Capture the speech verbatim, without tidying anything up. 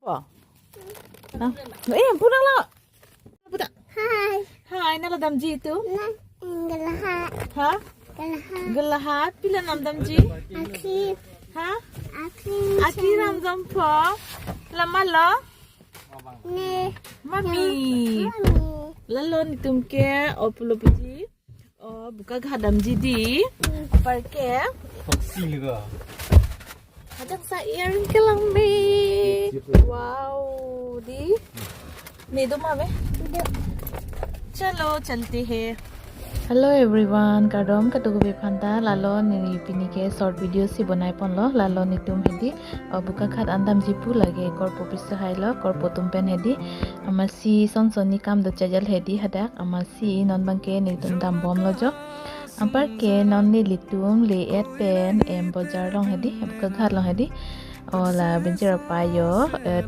Oh. Ah. Eh, pulang lo. Puta. Hai. Hai, nala damji itum. Nang gelahat. Ha? Gelahat. Gelahat, pila nam damji? Akhir. Ha? Akhir. Aki ram jompo. Lama lo? Ne. Mami. Mami. Lalo nitum ke, o pulo puji. O Bokaghat damji di. Apar ke. Toksi lega. Ajang sa earring kelang me. Wow, di. Ne do ma be? Chalo, chalte he. Hello everyone, kardom kadokave aphanta. Lalo ne pini ke short video si bonai ponlo. Lalo nitum hedi, o Bokaghat an damji pu, lake korpo piso hai lo, korpo atum pen hedi. Amatsi son son ni kam do chajal hedi hadak. Amatsi non abang ke nitum dambom lo jo. Apar ke non nelitum le-et pen em bojar along hedi, Bokaghat along hedi. O la Benjir apai jo, eh,